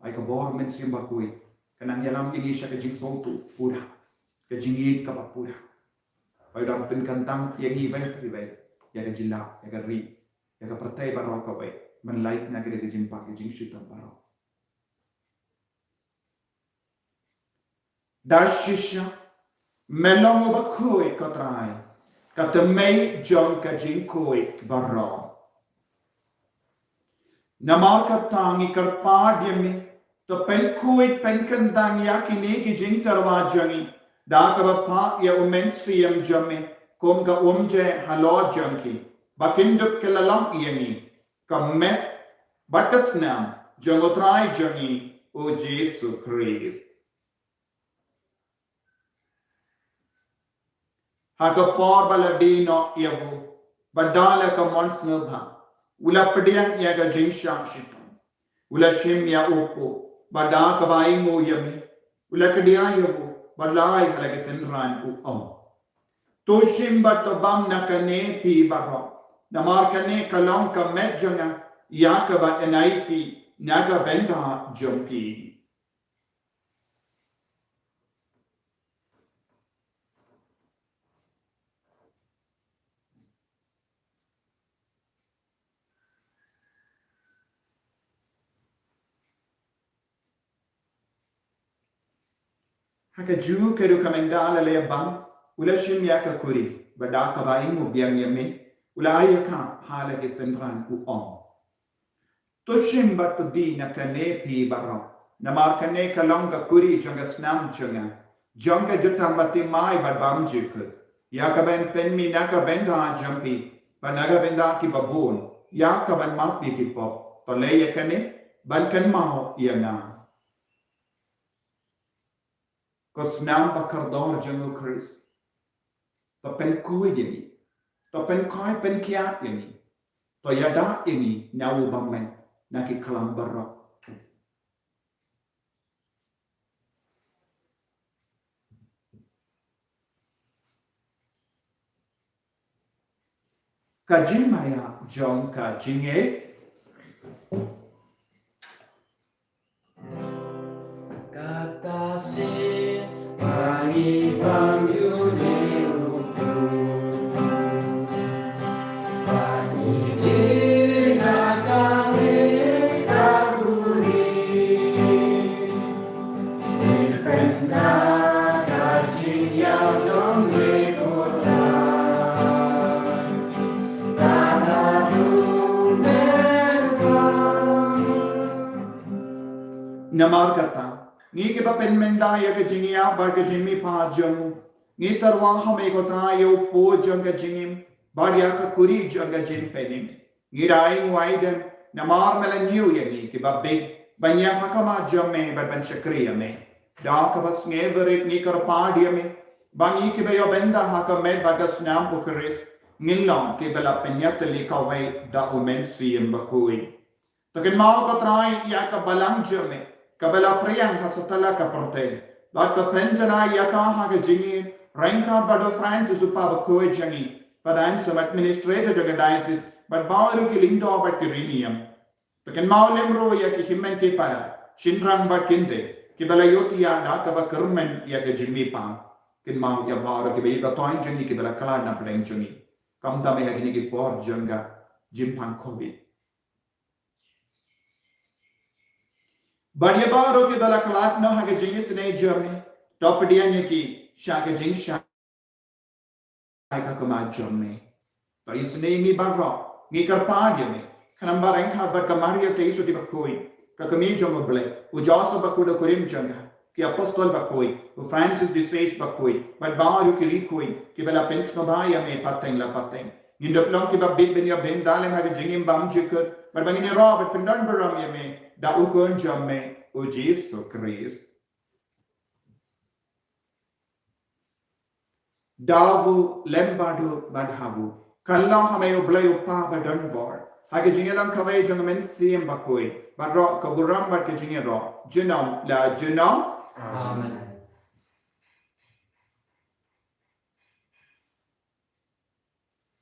Ai ka bor Mynsiem Bakhuid ka nang ïalam ïa ngi sha ka jingsngewthuh pura, ka jingïeit kaba pura. Ba u dang pynkyntang ïa ngi iwei pa iwei, ïa ka jylla, ïa ka ri, ïa ka pyrthei baroh kawei, ban lait na ka da ka jingpang ka jingshitom baroh. Da shisha me long uba khuid, ko Trai, ka thymmei jong ka jingkhuid baroh. Namar kata ngi kyrpad ïa me, to pynkhuid pynkyntang ïa kine ki jingtyrwa jong ngi da kaba phah ïa u Mynsiem jong me kum ka umjai halor jong ki, ba kin dup ki la long ïa ngi ka met bad ka snam jong u Trai jong ngi u Jisu Khrist. Ha ka por ba la die noh ïa u, bad da la ka mon sngewbha, u la pdiang ïa ka jingshah shitom, u la shim ïa u kpu, bad da kaba ainguh ïa me, u la kdiah ïa u, bad la ai ha la ki synran, u ong: To shim bad to bam na kane phi baroh, namar kane ka long ka met jong nga, ïa kaba yn aiti na ka bynta jong phi. Ha kajuh ka rukom ynda la leh bam, u la shim ïa ka kuri, bad da kaba ainguh biang ïa me, u la ai ïa ka ha la ki synran, u ong: To shim bad to die na kane phi baroh, namar kane ka long ka kuri jong ka snam jong nga, jong ka jutang bathymmai bad bymjukut, ïa kaba yn pynmih na ka bynta jong phi bad na ka bynta kiba bun, ïa kaban map ïa ki pop. To leh ïa kane ban kynmaw ïa nga. Ko snam ba kordor jong u Khrist, to pynkhuid ïa ngi, to pynkhuid pynkhiah ïa ngi, to ïada ïa ngi na u bymman na ki khlam baroh. Ka jingmaïa jong ka jingngeit. Kata sien ba ngi bam ïa u Trai, ba ngi die na kane ka kuri. Namar kata, ngi kiba pynmynta ïa ka jingïap bad ka jingmihpat jong u, Ngi tyrwa ha me ko Trai ïa u po jong ka jingim bad ïa ka kuri jong ka jingpynim. Ngi da ai nguaidem namar me la ñiew ïa ngi kiba bit ban ïeng ha khmat jong me bad ban shakri ïa me. Da kaba sngewbha rit ngi kyrpad ïa me ba ngi kiba ïoh bynta ha ka met bad ka snam u Khrist ngin long kiba la pynïatylli kawei da u Mynsiem Bakhuid. To kynmaw ko Trai ïa ka balang jong me kaba la pyrshang ha satlak ka pyrthei bad to pynjanai ïa ka ha ka jingïeit ryngkat bad u Francis u Pa Bakhuid jong ngi, Father Anselm, Administrator jong ka Diocese, bad baroh ki lyngdoh bad ki riewniam. To kynmaw lem ruh ïa ki hynmen ki para, shynrang bad kynthei kiba la ïohthiah da kaba kyrmen ïa ka jingmihpat. Kynmaw ïa baroh kiba ïeit ba thoiñ jong ngi kiba la khlad na pdeng jong ngi, khamtam ïa kine ki por jong ka jingpang Covid. Bad ïa baroh kiba la khlad noh ha ka jingisynei jong me, to pdiang ïa ki sha ka jingshai ka khmat jong me. To isynei ïa ngi baroh, ngi kyrpad ïa me, khnang ba ryngkat bad ka Maria Theisotti Bakhuid, ka kmie jong u Blei, u Joseph bakhuid u kurim jong ka, ki apostol bakhuid, u Francis de Sales bakhuid, bad baroh ki riewkhuid kiba la pynsngewbha ïa me pateng la pateng, ngin dup long kiba bit ban ïoh bynta lem ha ka jingim bymjukut bad ba ngin ïaroh bad pyndonburom ïa me da u Khun jong me u Jisu Khrist. Da u lem bad u bad ha u, kan long ha me u Blei u Pa badonbor, ha ka jingïalang kawei jong u Mynsiem Bakhuid, baroh ka burom bad ka jingïaroh junom la junom. Amen.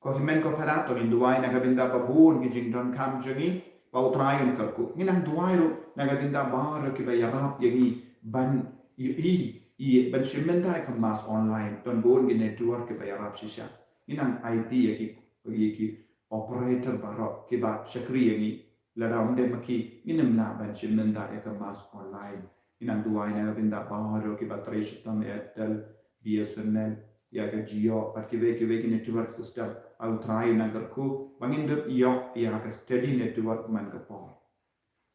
Ko hynmen ko para, to ngin duwai na ka bynta ba bun ki jingdonkam jong ngi ba u Trai un kyrkhu. Ngin nang duwai ruh na ka bynta baroh kiba ïarap ïa ngi ban ïohi, ïa ban shim bynta ïa ka mass online. Don bun ki network kiba ïarap shisha. Ngin nang aiti ïa ki, ïa ki operator baroh kiba shakri ïa ngi. Lada ym dei ma ki ngin ym lah ban shim bynta ïa ka mass online. Ngin nang duwai na ka bynta baroh kiba trei shitom, Airtel, B S N L, ïa ka Jio bad kiwei kiwei ki network system. Ai u Trai un nang kyrkhu ba ngin dup ïoh ïa ka steady network man ka por.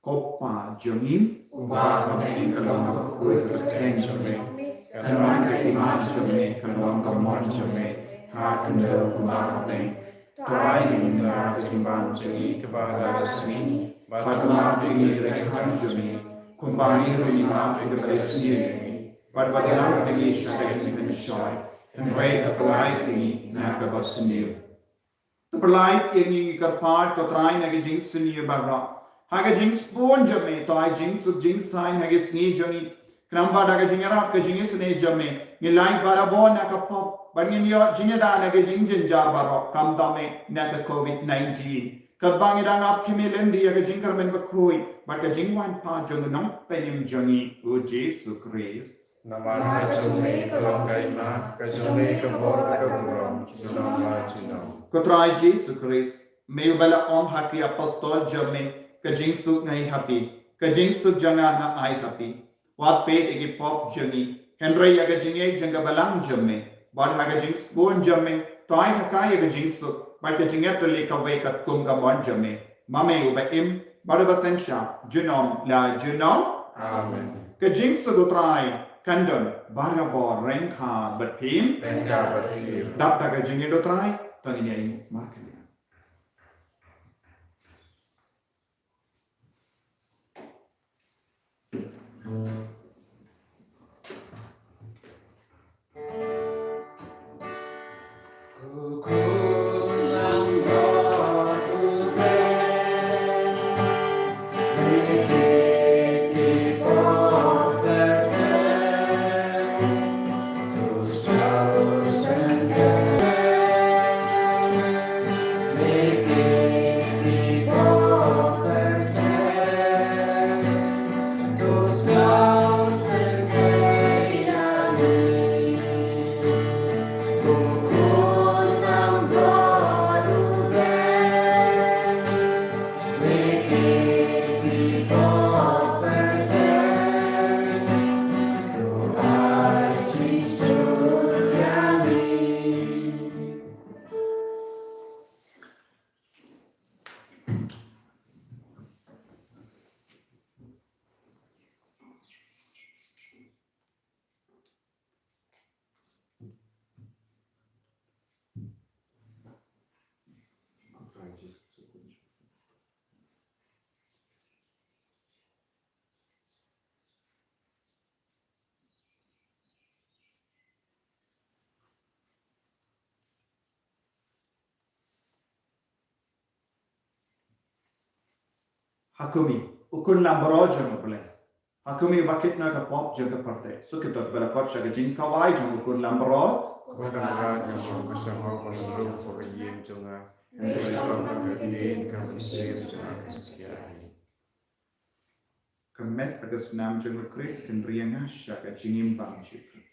Ko Pa jong ngi uba ha bneng, ka long kaba khuid ka kyrteng jong me, kan wan ka hima jong me, kan long ka mon jong me ha khyndew kumba ha bneng. To ai ïa ngi mynta ka jingbam jong ngi kaba ha ka sngi, bad to map ïa ngi ki ryngkat jong ngi kumba ngi ruh ngi map ïa kiba isniew ïa ngi, bad wat ïalam ïa ngi sha ka jingpynshoi, hynrei to pynlait ïa ngi na kaba sniew. To pynlait ïa ngi, ngi kyrpad ko Trai, na ka jingsniew baroh. Ha ka jingsbun jong me to ai jingsuk jingsaiñ ha ka sngi jong ngi, khnang ba da ka jingïarap ka jingisynei jong me ngin lait barabor na ka pop bad ngin ïoh jingïada na ka jingjynjar baroh, khamtam eh na ka Covid nineteen. Katba ngi dang ap khmih lynti ïa ka jingkyrmen bakhuid bad ka jingwan pat jong u Nongpynim jong ngi u Jisu Khrist. Namar ka jong me ka long ka hima, ka jong me ka bor bad ka burom junom la junom. Ko Trai Jisu Khrist, me uba la ong ha ki apostol jong me, ka jingsuk nga ai ha phi, ka jingsuk jong nga nga ai ha phi. Wat peit ïa ki pop jong ngi, hynrei ïa ka jingïeit jong ka balang jong me. Bad ha ka jingsbun jong me to ai ha ka ïa ka jingsuk bad ka jingïatylli kawei katkum ka mon jong me, ma me uba im bad uba synshar junom la junom. Amen. Ka jingsuk u Trai kan don barabor ryngkat bad phi. Ryngkat bad phi. Dap da ka jingïeit u Trai, to ngin ïa ïeng markylliang. Ha khmih, u khun langbrot jong U Blei. Ha khmih ba kit na ka pop jong ka pyrthei. Sa kito kiba la khot sha ka jingkawei jong u khun langbrot. Ko Kynrad jong nga, nga sngewbha ba ngan rung hapoh ka ïing jong nga. Hynrei sngewbha ka ktien ka mynsiem jong nga kan shisha hi. Ka met bad ka snam jong U Khrist kin ri ïa nga sha ka jingim bymjukut.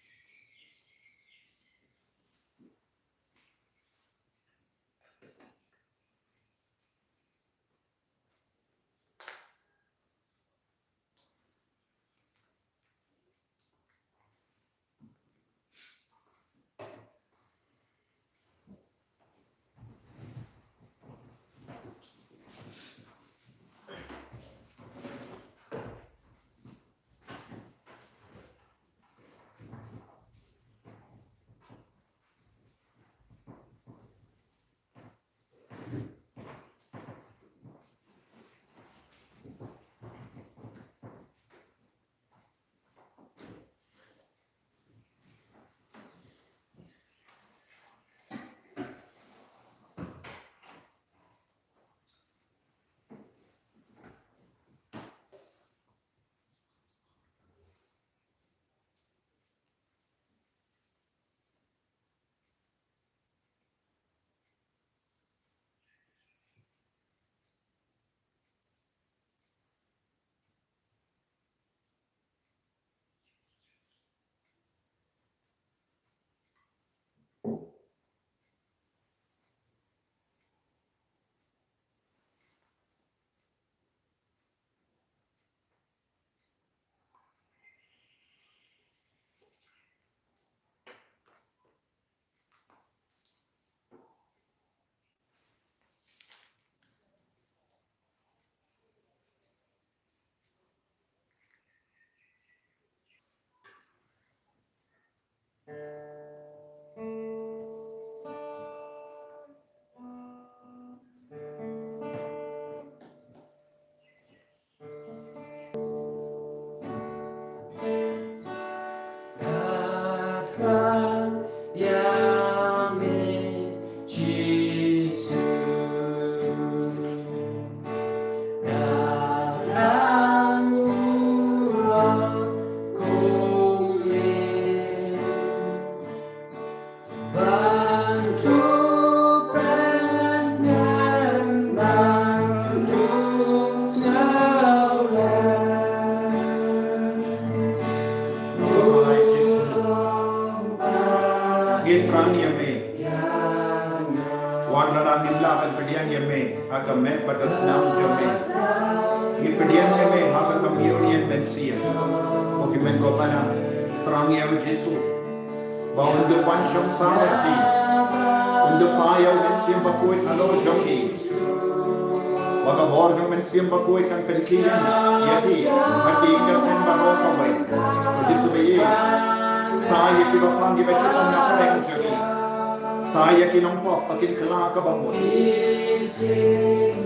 Ngi thrang ïa me. Wat la dang ngim lah ban pdiang ïa me ha ka met bad ka snam jong me, ngi pdiang ïa me ha ka communion mynsiem. Ko hynmen ko para, thrang ïa U Jisu ba un dup wan shong sah bad ngi, un dup phah ïa U Mynsiem Bakhuid halor jong ngi. Ba ka bor jong U Mynsiem Bakhuid kan pynkhih ïa ngi, ïa ki bad ki ïing ki sem baroh kawei. Ko Jisu baieit, phah ïa kiba pang kiba shitom na pdeng jong ngi. Phah ïa ki nongpop ba kin kylla kaba mut.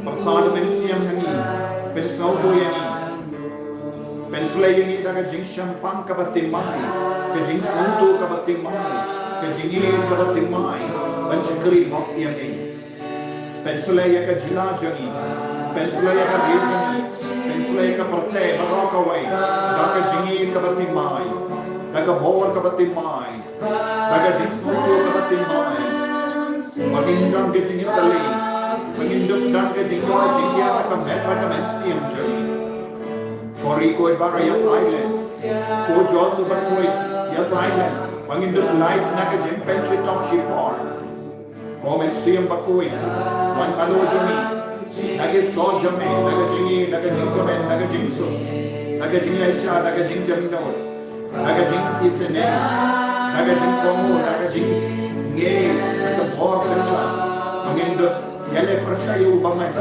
Pynsah U Mynsiem ha ngi, pynsngewthuh ïa ngi. Pynsleh ïa ngi da ka jingshemphang kaba thymmai, ka jingsngewthuh kaba thymmai, ka jingïeit kaba thymmai ban shakri bok ïa me. Pynsleh ïa ka jylla jong ngi, pynsleh ïa ka ri jong ngi, pynsleh ïa ka pyrthei baroh kawei da ka jingïeit kaba thymmai, da ka bor kaba thymmai, da ka jingsngewthuh kaba thymmai. Ba ngin don ka jingïatylli, ba ngin don ka jingkoit jingkhiah ha ka met bad ka mynsiem jong ngi. Ko Ri Khuid Baroh, ïa silent. Ko Joseph Bakhuid, ïa silent. Ba ngin dup lait na ka jingpynshitom shipor. Ko Mynsiem Bakhuid, wan halor jong ngi. Na ki soh jong me, na ka jingïeit, na ka jingkmen, na ka jingsuk, na ka jingïaishah, na ka jingjemnud, na ka jingisynei, na ka jingkohnguh, na ka jingngeit, na ka bor synshar. Ba ngin dup ïaleh pyrshah ïa u bymman.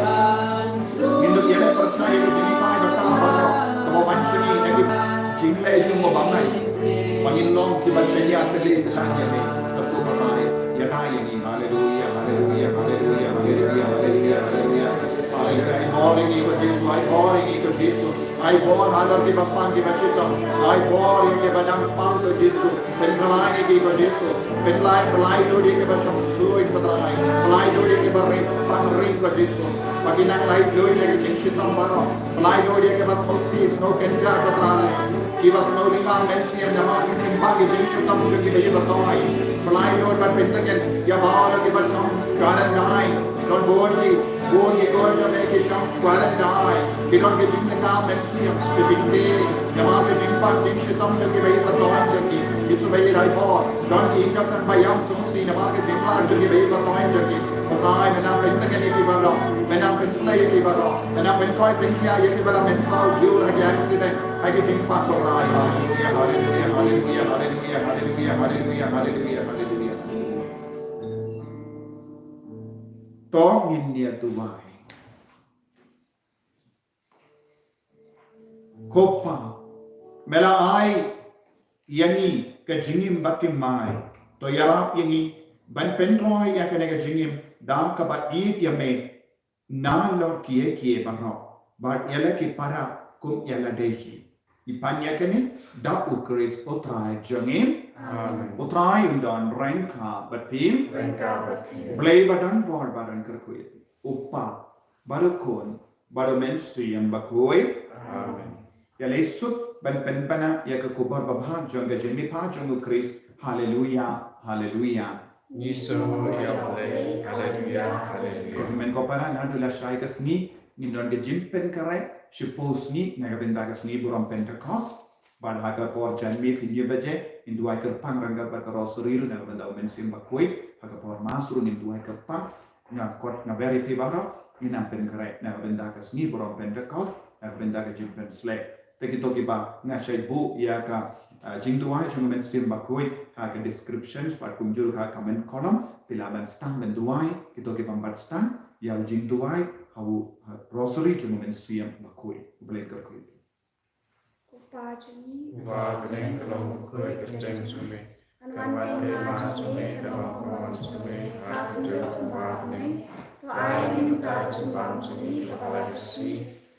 Ngin dup ïaleh pyrshah ïa ka jinghikai bakla baroh kaba wan sha ngi na ki jingleh jong u bymman. Ba ngin long kiba shaniah tylli tyllan ïa me. Kyrkhu ba me ïa ka ïa ngi. Haleluia, haleluia, haleluia. Haleluia, ai bor ïa ngi ko Jisu, ai bor ïa ngi ko Jisu. Ai bor halor kiba pang kiba shitom. Ai bor ïa kiba dang pang ko Jisu. Pynkylla ïa ki ko Jisu. Pynkylla, pynkylla lut ïa kiba shong suiñ ko Trai. Pynkylla lut ïa kiba ring, pang ring ko Jisu. Ba kin nang laitluid na ki jingshitom baroh. Ba laitluid ïa kiba sngewsih sngewkynjah, ko Trai. Kiba sngewlyngngoh mynsiem namar kin pynpaw ki jingshitom jong kiba ïeit ba thoh. Ba laitluid ban pyntngen ïa baroh kiba shong quarantine. Don bun ki, bun ki khun jong me ki shong quarantine. Ki don ki jinglyngngoh mynsiem, ki jingtieng. Namar ki jingpang jingshitom jong kiba ïeit ba thoh jong ki. Jisu ba ïeit, ai por. Don ki ïing ka sem ba ïam sngewsih namar ki jingpang jong kiba ïeit ba thoh jong ki. Ko Trai, me nang pyntngen ïa ki baroh, me nang pynsleh ïa ki baroh, me nang pynkhuid pynkhiah ïa ki baroh, mynsaw jur ha ki accident, ha ki jingpang, ko Trai. Haleluya, haleluya, haleluya. To ngin ïa duwai. Ko Pa, me la ai ïa ngi ka jingim bathymmai, to ïarap ïa ngi ban pynroi ïa kane ka jingim da kaba ïeit ïa me, nalor kiei kiei baroh, bad ïa la ki para kum ïa lade hi. Ngi pan ïa kane da U Khrist U Trai jong ngi. Amen. U Trai un don ryngkat bad phi. Ryngkat bad phi. U Blei ba don bor ba don kyrkhu ïa phi. U Pa, bad U Khun, bad U Mynsiem Bakhuid. Amen. Ïa lei suk ban pynpaw ïa ka khubor babha jong ka jingmihpat jong U Khrist. Haleluya, haleluya. Ngi sngew ïa U Blei. Haleluya, haleluya. Ko hynmen ko para, naduh lashai ka sngi ngin don ka jingpynkhreh shiphew sngi na ka bynta ka sngi burom Pentekost. Bad ha ka por janmiet hynñiew baje ngin duwai kyrpang ryngkat bad ka Rosary ruh na ka bynta U Mynsiem Bakhuid. Ha ka por Mass ruh ngin duwai kyrpang. Nga kot nga ber ïa phi baroh, ngin nang pynkhreh na ka bynta ka sngi burom Pentekost, na ka bynta ka jingpynsleh. Te kito kiba nga shait buh ïa ka, ah, jingduwai jong U Mynsiem Bakhuid ha ka description bad kumjuh ha ka comment column, phi lah ban sdang ban duwai, kito kiba ym pat sdang ïa u jingduwai ha u, ha Rosary jong U Mynsiem Bakhuid. U Blei un kyrkhu ïa phi. Ko Pa jong ngi. Uba ha bneng, ka long bakhuid ka kyrteng jong me. Kan wan ka hima jong me, kan long ka mon jong me ha ka dei kumba ha bneng. To ai ïa ngi mynta ka jingbam jong ngi kaba la ka sngi.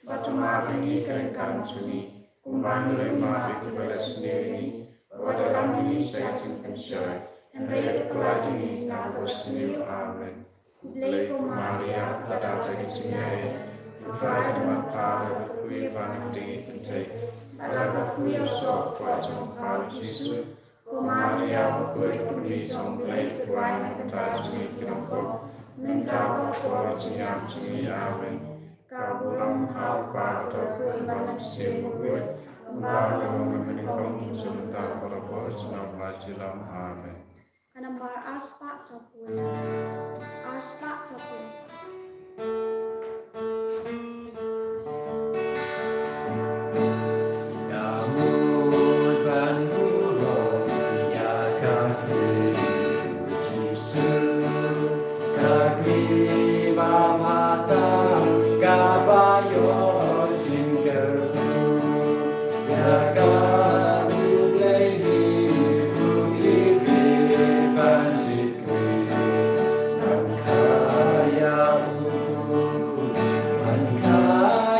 Bad to map ïa ngi ka ryngkat jong ngi, kumba ngi ruh ngi map ïa kiba leh sniew ïa ngi. Bad wat ïalam ïa ngi sha ka jingpynshoi, hynrei to pynlait ïa ngi na ka dohsniew. Amen. Khublei ko Maria, la dap da ka jingïaid, U Trai u don bad pha, la kyrkhu ïa pha na ka bynta ki kynthei, bad la kyrkhu ïa u soh u kpoh jong pha U Jisu. Ko Maria bakhuid, ko Mari jong U Blei, to duwai na ka bynta jong ngi ki nongpop, mynta bad ha ka por jingïap jong ngi. Amen. Ka burom ha U Kpa, ha U Khun bad ha U Mynsiem Bakhuid, kumba ka long mynnyngkong, mynta bad ha ka por jingïap la jong ngi. Amen. Ka nambar ar spah sawphew. Ar spah sawphew. Nga mut ban burom ïa ka kyrteng U Jisu, ka kyrteng ba bha tam, kaba ïoh jingkyrkhu. Ïa ka U Blei hi ruh i plie ban jied kyrkieh. Ban kha ïa u khun, ban kha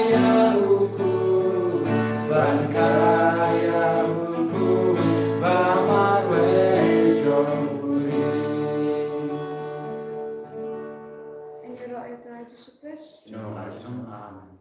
ïa u khun, ban kha ïa u khun ba marwei jong u hi. Ïaroh ïa U Trai Jisu Khrist. Jong nga jong nga. Amen.